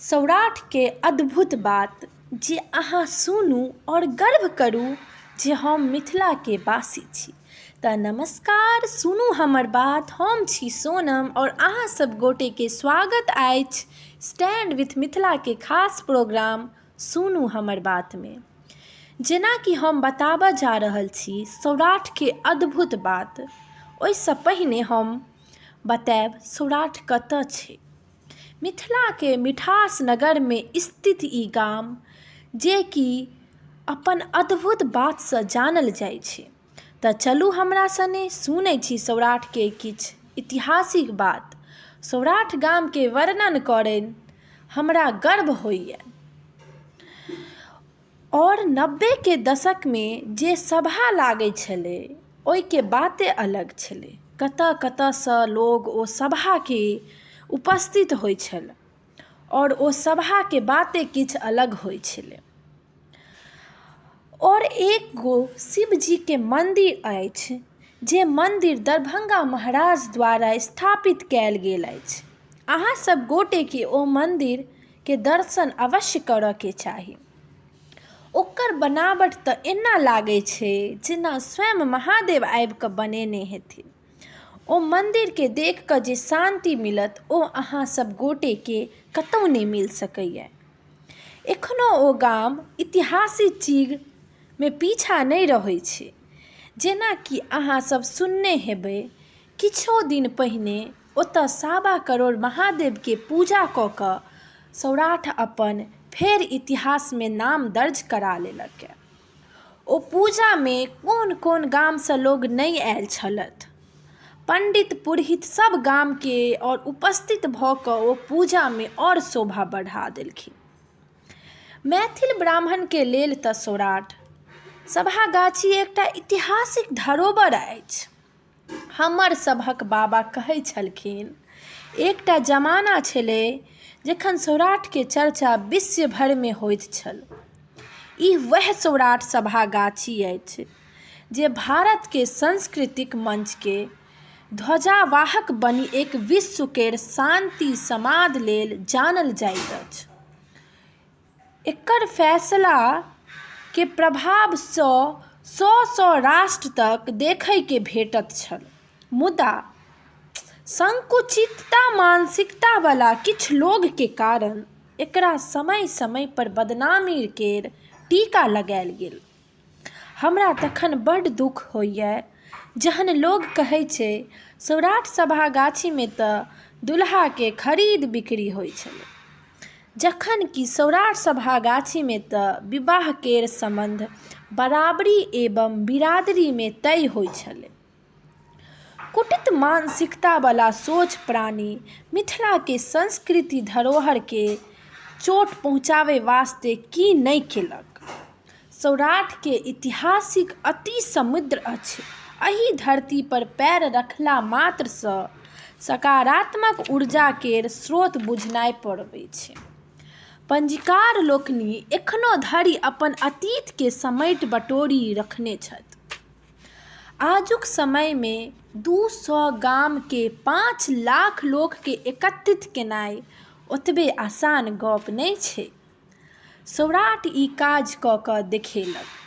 सौराठके अद्भुत बात जे अहाँ सुनू आओर गर्व करू जे हम मिथिलाके वासी छी। तऽ नमस्कार, सुनू हमर बात। हम छी सोनम आओर अहाँ सब गोटेके स्वागत अछि स्टैंड विथ मिथिलाके खास प्रोग्राम सुनू हमर बातमे। जेनाकि हम बताबऽ जा रहल छी सौराठके अद्भुत बात, ओहिसँ पहिने हम बतायब सौराठ कतऽ छै। मिथिलाके मिठास नगरमे स्थित ई गाम जेकि अपन अद्भुत बातसँ जानल जाइ छै। तऽ चलू हमरा सने सुनै छी सौराठके किछु ऐतिहासिक बात। सौराठ गामके वर्णन करैत हमरा गर्व होइए। आओर 90के दशकमे जे सभा लागै छलै ओहिके बाते अलग छलै। कतऽ कतऽसँ लोग ओ सभाके उपस्थित होइ छल आओर ओ सभाके बाते किछु अलग होइ छलै। आओर एक गो शिवजीके मन्दिर अछि जे मन्दिर दरभंगा महाराज द्वारा स्थापित कयल गेल अछि। अहाँ सब गोटेके ओ मन्दिरके दर्शन अवश्य करऽके चाही। ओकर बनावट तऽ एना लागै छै जेना स्वयं महादेव आबिकऽ बनेने हेथिन। ओ मन्दिरके देखिकऽ जे शान्ति मिलत ओ अहाँ सब गोटेके कतहु नहि मिल सकैए। एखनो ओ गाम ऐतिहासिक चीजमे पीछा नहि रहै छै। जेनाकि अहाँ सब सुनने हेबै, किछो दिन पहिने ओतऽ 1.25 करोड़ महादेवके पूजा कऽ कऽ सौराठ अपन फेर इतिहासमे नाम दर्ज करा लेलक। ओ पूजामे कोन कोन गामसँ लोग नहि आयल छलथि। पंडित पुरोहित सब गामके आओर उपस्थित भऽ कऽ ओ पूजामे आओर शोभा बढ़ा देलखिन। मैथिल ब्राह्मणके लेल तऽ सौराठ सभागाछी एकटा ऐतिहासिक धरोहर अछि। हमर सभक बाबा कहै छलखिन, एकटा जमाना छलै जखन सौराठके चर्चा विश्व भरिमे होइत छल। ई वएह सौराठ सभागाछी अछि जे भारतके सांस्कृतिक मंचके ध्वजावाहक बनि एक विश्व केर शान्ति समाद लेल जानल जाइत अछि। एकर फैसलाके प्रभावसँ सौ सौ राष्ट्र तक देखैके भेटत छल। मुदा संकुचितता मानसिकता वाला किछु लोगके कारण एकरा समय समय पर बदनामी केर टीका लगायल गेल। हमरा तखन बड्ड दुख होइए जहन लोग कहै छै सौराठ सभागाछीमे तऽ दुल्हाके खरीद बिक्री होइ छलै, जखन कि सौराठ सभागाछीमे तऽ विवाह केर सम्बन्ध बराबरी एवं बिरादरीमे तय होइ छलै। कुटित मानसिकता वाला सोच प्राणी मिथिलाके संस्कृति धरोहरके चोट पहुँचाबै वास्ते की नहि केलक। सौराठके ऐतिहासिक अति समृद्ध अछि। एहि धरती पर पैर रखला मात्रसँ सकारात्मक ऊर्जा केर स्रोत बुझनाइ पड़बै छै। पंजीकार लोकनि एखनो धरि अपन अतीतके समेटि बटोरि रखने छथि। आजुक समयमे 200 गामके 5 लाख लोकके एकत्रित केनाइ ओतबे आसान गप नहि छै। सौराठ ई काज कऽ कऽ देखेलक।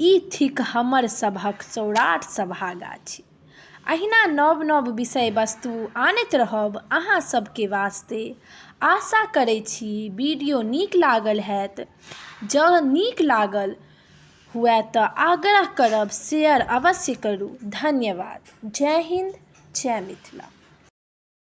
ई थिक हमर सभक सौराठ सभागाछी। अहिना नव नव विषय वस्तु आनैत रहब अहाँ सबके वास्ते। आशा करै छी वीडियो नीक लागल हैत। जँ नीक लागल हुए तऽ आग्रह करब शेयर अवश्य करू। धन्यवाद। जय हिन्द, जय मिथिला।